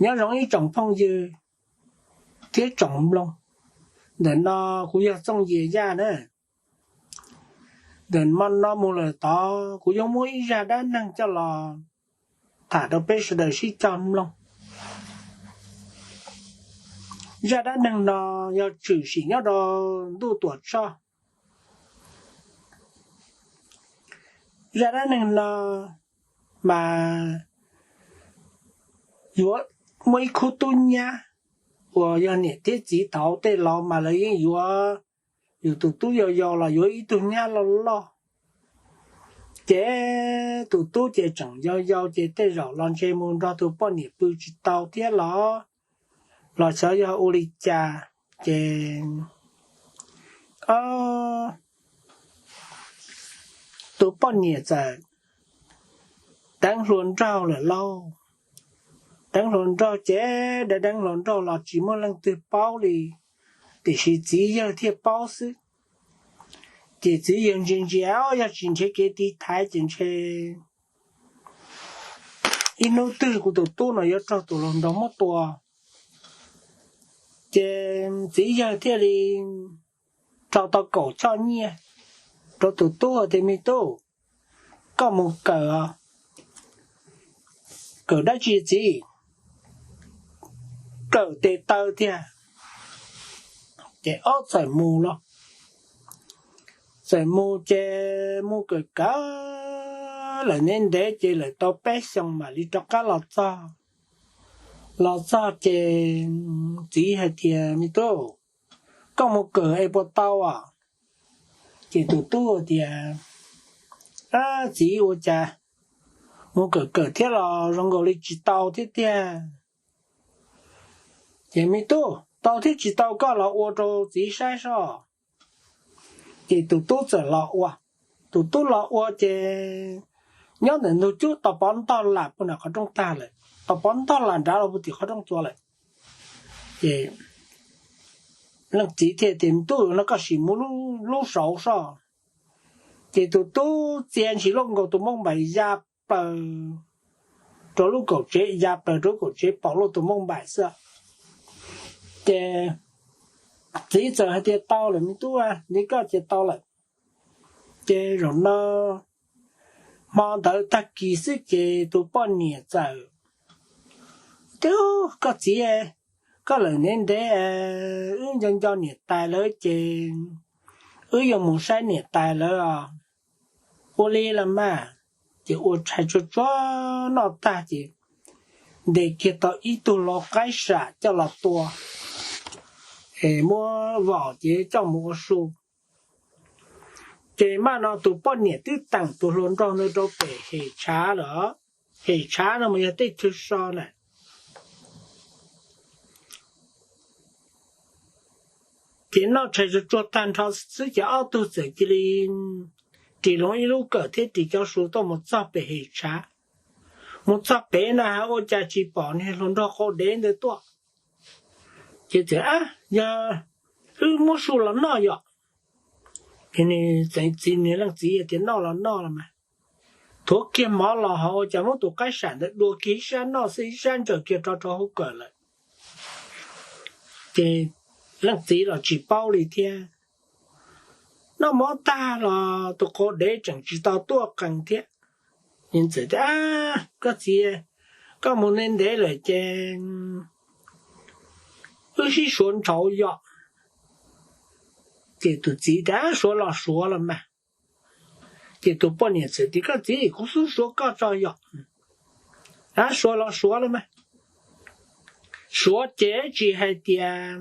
Nyob zoo ib tsoom phooj ywg thiab tsoom mloog, ntawm no kuv yog Txooj Yias Yaj na. Ntawm no mus lawm tod kuv yuav muab ib zaj dab neeg coj los tham rau peb sawv daws sib cog mloog. Zaj dab neeg no yog tshwm sim nyob rau ntuj Tuam Tshoj. Zaj dab neeg no mas yuav muaj ib khub tub nyab uas yog niam thiab txiv thaud tej laus mas lawv yeej yuav, yus tus tub yau yau los yuav ib tug nyab loj loj. Ces tus tub ces tseem yau yau ces tej zaum los ntshe mus nrog tus poj niam pw tsis tau thiab los, los xyov yog ua li cas, ces tus poj niam txawm deev hluas nraug lawm lauj. Deev hluas nraug ces deev deev hluas nraug los tsis muaj leej twg paub li, tiam sis txiv yawg thiaj paub xwb. Ces txiv yawg ntsia ntsia, yog tsis nrhiav kev tiv thaiv ces ntshe ib hnub twg kuv tus tub no yuav raug tus hluas nraug muab tua. Ces txiv yawg thiaj li rau tau kaum choj nyiaj rau tus tub tias, me tub, koj mus kawm. Kawm dab tsi txiv? Kawm tes taw tiag. Ces ob txawm mus los, txawm mus ces mus kawm kawm lawm ntev ntev ces lawm tau peb xyoos mam li rov qab los txog. Los txog ces txiv hais tias, me tub, koj mus kawm es puas tau os? Ces tus tub tias, txiv, ua cas mus kawm kawm thiab los zoo nkaus li tsis tau thiab tiag. Ces, me tub, tau thiab tsis tau koj los ua rau txiv saib soj. Ces tus tub txawm los ua. Tus tub los ua ces nyob ntawm ntug cub tau pov ntog lam puag nram qhov rooj tag lawm, tau pov ntog lam nrad los puag tim qhov rooj txuas lawm. Ces leej txiv thiaj tias, me tub, no koj sim mus lub saud soj. Ces tus tub txia ntshis luaj nkaus tus mooj npaim ya plaws rau lub kaum tsev, ya plaws rau lub kaum tsev pom luaj tus mooj npaim xwb. Ces txiv txawm hais tias, tau lawm me tub, neb koj ces tau lawm. Ces zaum no hmo ntawd tag kis xwb ces tus poj niam txawm tias, koj txiv, koj lawm ntev ntev, wb nco nco niam tais lawv ces wb yuav mus saib niam tais lawv os. Ua li los mas. Ces ua tshais tsuag tsuag noj tag ces ntes kiag tau ib tug lau qaib sam coj los tua, es muab vom ces coj mus ua su. Ces maj no tus poj niam twb teem tus hluas nraug ntawd rau pem hem tshav lawm. Hem tshav no mas yog tej chaw so na. Ces noj tshais tsuag tsuag tag nrho xwb ces ob tug txawm cia li ris loo ib lub kawm thiab ris cov su tuaj mus txog pem hem tshav. Mus txog pem na has ua cas tsis pom niag hluas nraug qau dev ntawd tuaj. Ces txawm, yog wb muab su los noj yom. Txiv, niag leej txiv tias noj los noj los mas. Thuav kiag mov los ho ua cas muab tus qaib sam ntawd dua kiag ib sab noj xwb ib sab ntsaws kiag rau rau hauv kawm lawm. Ces leej txiv los tsis paub li thiab. Noj mov tag los tus qau dev tseem tsis tau tuaj qees thiab. Txawm tias, koj txiv, koj mus ntev ntev lawm ces wb sib suav ntshauv yom. Ces tus txiv tias, suav los suav los mas. Ces tus poj niam txawm tias, koj txiv, kuv xub suav koj tso yom. Suav los suav los mas. Suav ces tsis hais tias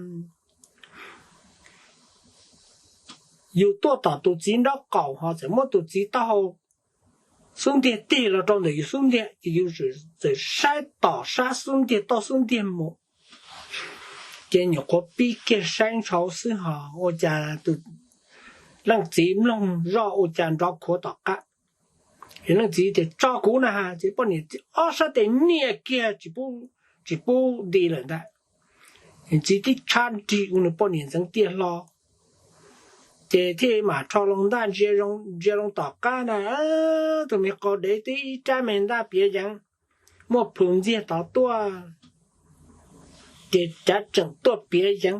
yus tuaj tom tus txiv nraub qaum ho txawm muab tus txiv taub hau xub ntiag tig los rau ntawm yus xub ntiag ces yus txawm saib tom sab xub ntiag taub xub ntiag mus. Ces nyuam qhuav pib kiag saib ntshauv xwb ho ua cas tus leej txiv mloog zoj ua cas nrov khuav tom qab. Leej txiv tias, tso kuv na has, ces poj niam ob sab tes nias kiag tsis pub nti lawm ntag. Txiv tib tshab nrig ua nws poj niam ntxeev tiaj hlo. Ces thiaj mam rho loo ntaj ntsia loo tom qab na, tus me qau dev twb ib rab me ntaj piav yeev muaj plhus ntxiag tod tuaj. Ces cav tseem tuaj piav yeev,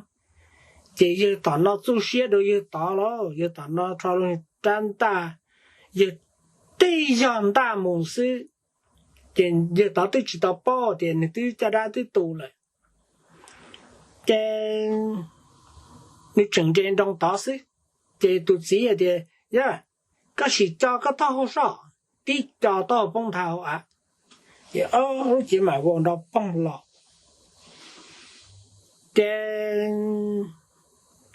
ces yawg tom no txuj siab rau yawg tod los yawg tom no rho rab ntaj, yawg tib yog ntaj mus xwb, ces yawg tod twb tsis tau paub tias nws twb caj dab twb tu lawm. Ces nws tseem nres nroo tod xwb, ces tus txiv hais tias, Yog, koj sim co koj taub hau soj. Tib co taub hau poob nthav hauv av, ces lub cev mam vau nrov poog los. Ces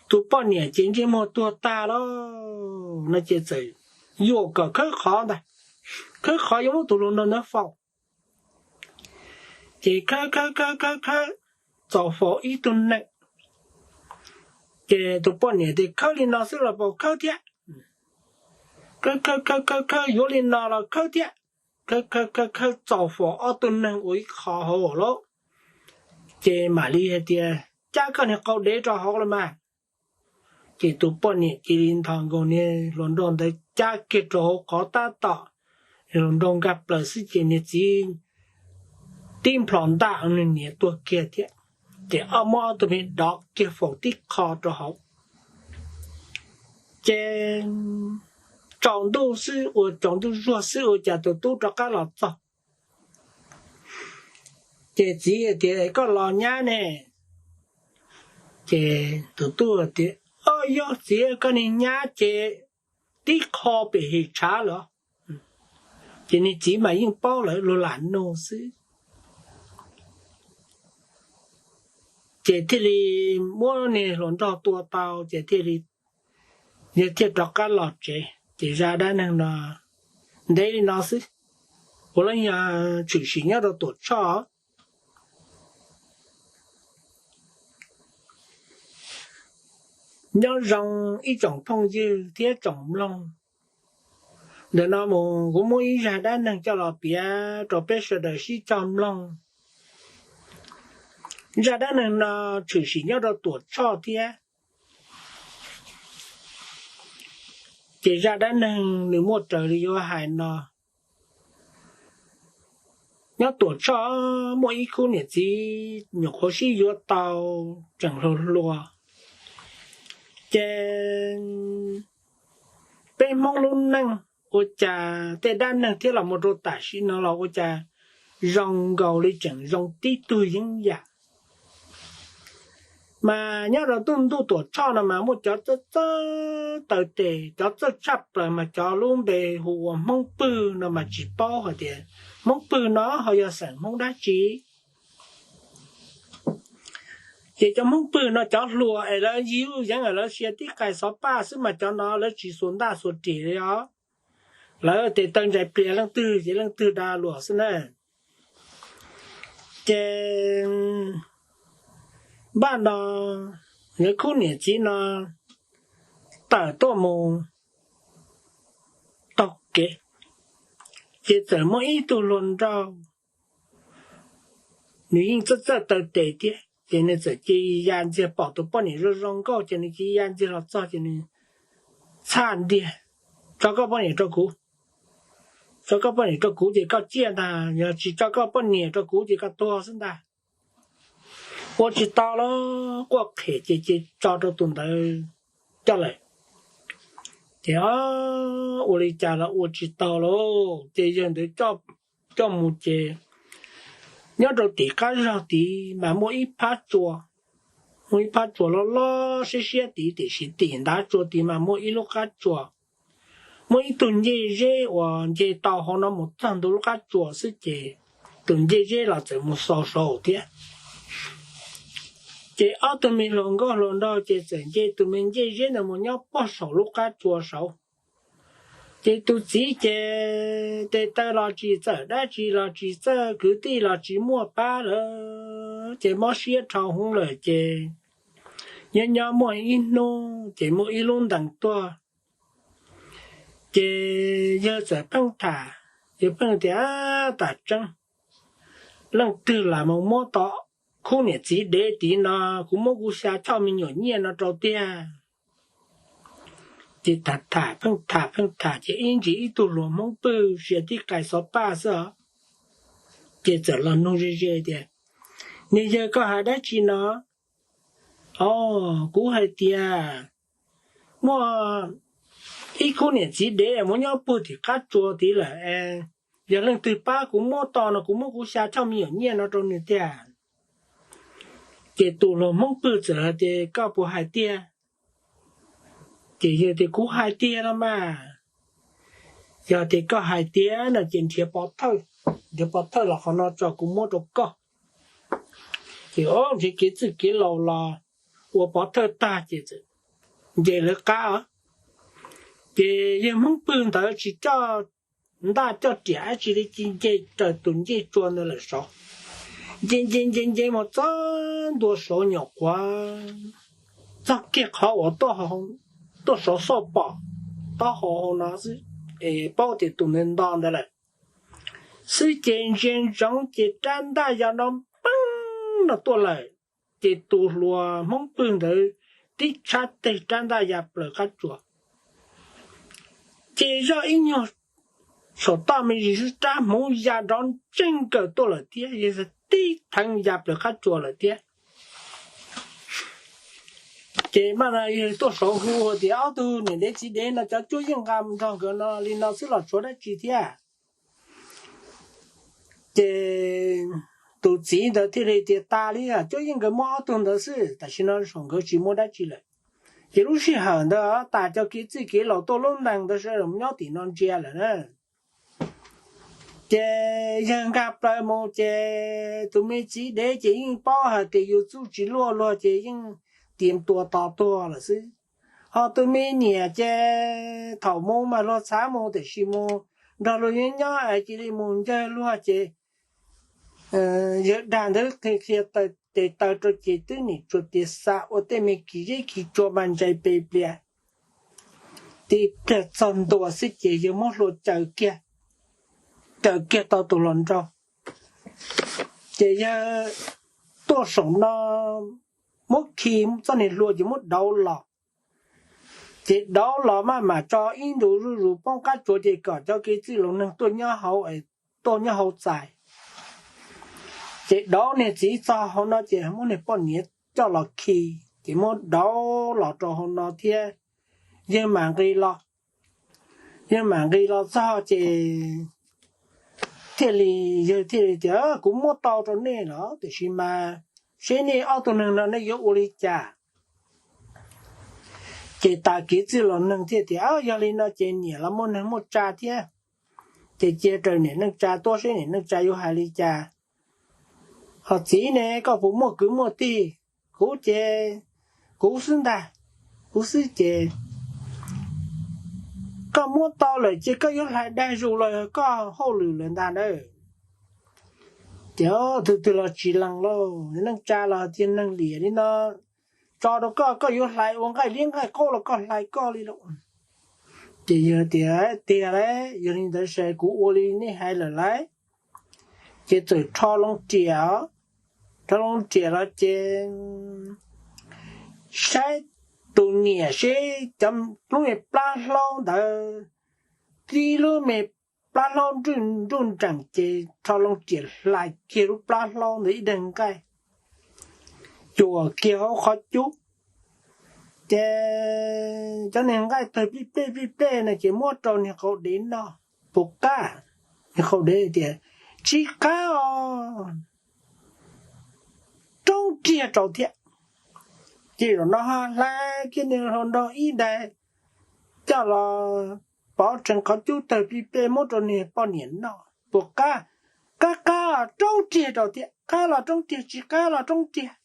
tus poj niam ces ntsej muag tuag tag lawm no ces txawm yuam kom khawb qhov ntag, khawb qhov yuav muab tus hluas nraug ntawd faus. Ces khawb khawb khawb khawb khawb, txaus faus ib tug neeg. Ces tus poj niam tias, Khawb li no xwb los puas khawb thiab? Khawb khawb khawb khawb khawb, yuav li no los khawb thiab. Khawb khawb khawb khawb, txaus faus ob tug neeg ua ib qho hauv lawm, ces mam li hais tias, Cab koj niag qau dev rau hauv los mas. Ces tus poj niam cia li nthos nkaus niag hluas nraug ntawd cab kiag rau hauv qhov tab tom hluas nraug nkag plaws xwb ces niag txiv tib nplhos ntaj nws niam tuag kiag thiab. Ces ob muab ob tug me dov kiag faus tib qho rau hauv. Ces tsaus ntuj xwb, ua tsaus ntuj zuag xwb ua cas tus tub rov qab los txog. Ces txiv tias, Koj los nyab ne? Ces tus tub tias, Ob, yog txiv koj niag nyab ces tib qho pem hem tshav lawm. Ces niag txiv mas yeej paub lawm, luag lam nug xwb. Ces thiaj li muab niag hluas nraug tua tau ces thiaj li, yawg thiaj rov qab los tsev. Ces zaj dab neeg no ntev li no xwb, ua lawv yog tshwm sim nyob rau Tuam Tshoj. Nyob zoo ib tsoom phooj ywg thiab tsoom mloog. Ntawm no mus kuv muab ib zaj dab neeg coj los piav rau peb sawv daws sib cog mloog. Zaj dab neeg no tshwm sim nyob rau Tuam Tshoj thiab. Ces zaj dab neeg nws muaj raws li yuav hais no. Nyob Tuam Tshoj muaj ib khub niam txiv nyuam qhuav sib yuav tau, tseem hluas hluas. Ces peb Hmoob lub neej ua cas tej dab neeg thiab los mus rau tam sim no los ua cas zoo nkaus li tseem zoo tib tug yeeb yam. Mas nyob rau ntuj Tuam Tshoj no mas muaj cov txawj txawj taw tes, cov txawj tshaj plaws mas cov lub npe hu ua Hmoob Pwg no mas tsis paub hais tias Hmoob Pwg no ho yog xeem Hmoob dab tsi. Ces cov Hmoob Pwg no cov hluas es lawv yig yeeb es lawv sia tib qais xov paj xwb mas cov no lawv tsis xuas ntaj xuas riam li os. Lawv tes taw ntsais pliag leej twg ces leej twg da luam xwb na. Ces npaj no, lawv khub niam txiv no tawm tuaj mus taug kev, ces txawm muaj ib tug hluas nraug, nws yeej txawj txawj taw tes thiab, ces nws txawm cia ya ntxiag, pom tus poj niam zoo zoo nkauj ces nws cia ya ntxiag los txog ces nws txhaj ntiag, Tso koj poj niam rau kuv, tso koj poj niam rau kuv ces koj ciaj ntag, yog tsis tso koj poj niam rau kuv ces koj tuag xwb ntag. Ua tsis tau los quaj qhiam ces ces tso rau tus ntawd coj lawm. Ces ua li cas los ua tsis tau lauj, ces yawg ntawd coj mus ces nyob rau tim qab zog tid mas muaj ib phab tsua, muaj ib phab tsua loj loj siab siab tid, tiam sis tim ntav tsua tid mas muaj ib lub qab tsua, muaj ib tug ncej zeb uas nce tau hauv no mus txog ntua lub qab tsua xwb ces tus ncej zeb los txawm mus xaus saud thiab. Ces ob tug me hluas nkauj hluas nraug ces txawm nce tus me ncej zeb ntawd mus nyob puag saum lub qab tsua saud. Ces tus txiv ces tes taw los tsis txawj, dab tsi los tsis txawj, kwv tij los tsis muaj pab lawm, ces mob siab dhau hwv lawm ces nyob nyob muaj ib hnub ces muaj ib lub ntees tuaj. Ces yawg txawm pheej tham, yawg pheej tias, Tam tseeb, leej twg lam mus muab tau khub niam txiv dev tid no, kuv muab kuv xya choj me nyuam nyiaj no rau tiag. Ces tham tham pheej tham pheej tham ces ib ntsis ib tug hluas Hmoob Pwg sia tib qais xov paj xwb os, ces txawm los nug ze ze tias, Niag yawg, koj hais dab tsi no? Os, kuv hais tias muaj ib khub niam txiv dev muab nyob puag tim qab tsua tid lawm es, yog leej twg pab kuv muab tau no kuv muab kuv xya choj me nyuam nyiaj no rau nws tiag. Ces tus hluas Hmoob Pwg txawm hais tias, koj puas hais tiag? Ces yawg tias, kuv hais tiag los mas. Yog tias koj hais tiag no ces nrhiav pov thawj, nrhiav pov thawj los qhov no tso kuv muab rau koj. Ces nrhiav kev txwj kev laus los ua pov thawj tag ces nce lawv qab os. Ces yawg Hmoob Pwg ntawd tsis coj ntaj coj riam dab tsi li, cia nce raws tus ncej tsua ntawd lawm saud. Nce nce nce nce mus txog ntua saud nyuam qhuav txog kiag qhov uas tuaj saud xauj pom taub hau hauv no xwb, es paub tias tus ntawd nto ntawd lawm xwb ces ntsia ntsoov ces rab ntaj ya no peeb no tuaj lawm. Ces tus hluas Hmoob Pwg ntawd tib tshab teg rab ntaj ya plaws qab tsua. Ces zoj ib nyuag saum toj me ntsis xwb rab hmuv ya nrov ntseeg nkaws tuaj lawm thiab, yawg tib theev ya plaws qab tsua lawm thiab. Ces mas yawg tuaj saud hu tias, ob tug niam dev txiv dev no cov cuab yeej nqa nrog nkawd no li no xwb los tshuav dab tsi thiab? Ces tus txiv ntawd thiaj li tias, tas li, cuab yeej nkawd muab ob tug ntawd xwb, tam sim no saum nkawd tsis muaj dab tsi lawm. Ces lub sij hawm ntawd tas cov kev txwj kev laus tuaj lub nees ntawd sawv daws nyob tim no ntsia lawm na. Ces yawg nkag plaws mus ces tus me txiv dev ces yeej paub hais tias yus txuj tsis luaj luag ces yeej tias tua tos tuag lawm xwb. Ho tus me niam ces thaum mus mas luag txhav mus tiam sis mus nrog luag nyob nyob es cia li mus ncawg luag ces yawg dag ntawd qhia qhia tes taw rau ces twb nim tsuas tias xa ua tej me kis zeb kis tsua mas ntsais pes plias. Tib pliag txog ntua xwb ces yawg muab hlua caws kiag, caws kiag tau tus hluas nraug. Ces yawg tuaj saum no muab khi txoj niag hlua ces muab dauv los. Ces dauv los maj mam tso ib ntus zuj zus poob qab tsua ces kom cov kev txwj laus neeg tuaj nyob hauv, tuaj nyob hauv txais. Ces dauv niag txiv txog hauv no ces muab niag poj niam coj los khi, ces muab dauv los rau hauv no thiab. Yawg mam nqis los, yawg mam nqis los txog ces thiaj li, yawg thiaj li tias, kuv muab tau rau nej los tiam sis mas seb nej ob tug neeg no nej yuav ua li cas. Ces tas kev txwj laus neeg thiaj tias, yog li no ces niam los muaj neej muaj tsa thiab, ces cia raws niam neej tsa tuaj seb niam neej tsa yuav hais li cas. Ho txiv ne, koj puas muaj kwv muaj tij? Kuv ces kuv xwb ntag, kuv xwb ces koj muab tau lawm ces koj yuav hlais dag zus los koj hauj lwm lawm ntag na. Ces tus twg los tsis lees lauj, neej tsa los tias neeg liam li no, tso rau koj, koj yuav hlais ua nqaij liab nqaij qaub los koj hlais koj li lauj. Ces yawg tias, tiag lauj, yog li ntawd ces kuv ua li nej hais lawm lauj. Ces txawm rho loo riam, rho loo riam los ces saib tus niam seb cov lub me plab hlaub ntawd, tib lub me plab hlaub nruj nreem ces rho loo riam hlais kiag lub plab hlaub ntawd ib daig nqaij, cuam kiag hauv qhov cub. Ces cov niag nqaij tawg plij plej plij plej no ces muab rau niag qau dev noj. Puas qab? Niag qau dev tias, tsis qab os, roob riag rau thiab. Ces zaum no ho hlais kiag niag hluas nraug ib daig coj los pov tsees qhov cub tawg plij plej muab rau niag poj niam noj. Puas qab? Qab qab, roob riag rau thiab, qab los roob riag, tsis qab los roob riag.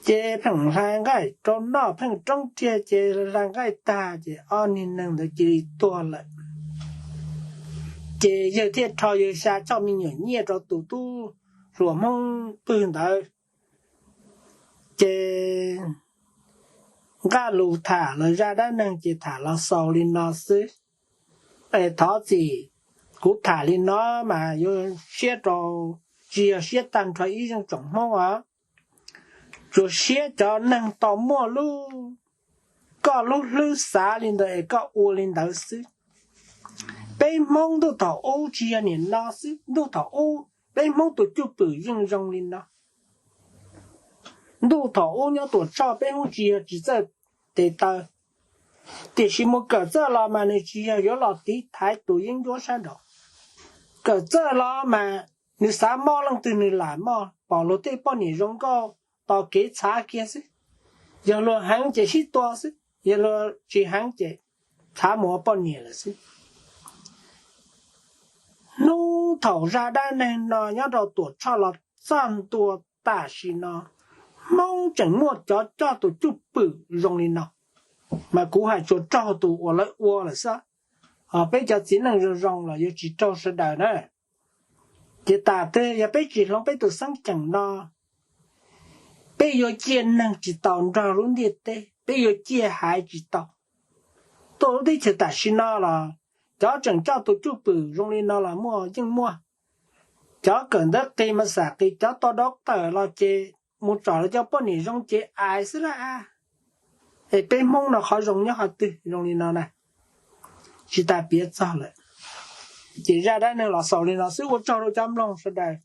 Ces pheej hlais nqaij rau noj, pheej roob riag, ces hlais nqaij tag ces ob niag neeg ntawd cia li tuag lawm. Ces yawg thiaj rho yawg xya choj me nyuam nyiaj rau tus tub hluas Hmoob Pwg ntawd. Ces nqaj lus tham los zaj dab neeg ces tham los xaus li no xwb. Es thov txim, kuv tham li no mas yuav siab rau, tsis yog siab tag nrho ib zeej tsoom Hmoob os, tsuas siab cov neeg tau muaj lub, koj lub hlwb xav li ntawd es koj ua li ntawd xwb. Peb Hmoob ntuj thaum ub tsis yog niam no xwb, ntuj thaum ub Peb Hmoob tus cwj pwm yeej zoo li no. Ntuj thaum ub nyob Tuam Tshoj peb Hmoob tsis yog tsis txawj tes taw, tiam sis mus kawm txawj los mas nws tsis yog yuav los tiv thaiv tus yeeb ncuab sab nraud. Kawm txawj los mas nws xav mob leej twg nws lam mob, pom luag tej poj niam zoo nkauj tos kev txhav kiag xwb. Yog luag heev ces sib tua xwb, yog luag tsis heev ces txhav mus ua poj niam lawm xwb. Hnub thaum zaj dab neeg no nyob rau Tuam Tshoj los txog ntua tam sim no, Hmoob tseem muaj cov coj tus cwj pwm zoo li no, mas kuv hais tsuas raug tus uas lawv ua lawm xwb. Ho peb cov txiv neej zoo zoo los yuav tsis raug sawv daws na. Ces tam twg yog peb tsis hloov peb tus xeeb ceem no, peb yuav ciaj neeg tsis tau nrog lub ntiaj teb, peb yuav ciaj haiv tsis tau. Tuaj lub teb chaws tam sim no los cov tseem coj tus cwj pwm zoo li no los muaj yeej muaj. Cov kawm ntawv qis mas xam qis, cov tau dab tawm los ces mus tsom lawv cov poj niam zoo ces ais xwb lawm. Es peb Hmoob no qhov zoo nyob qhov twg zoo li no na? Tsis tas piav txog lawm. Ces zaj dab neeg los xaus li no xwb, ua tsaug rau cov mloog sawv daws.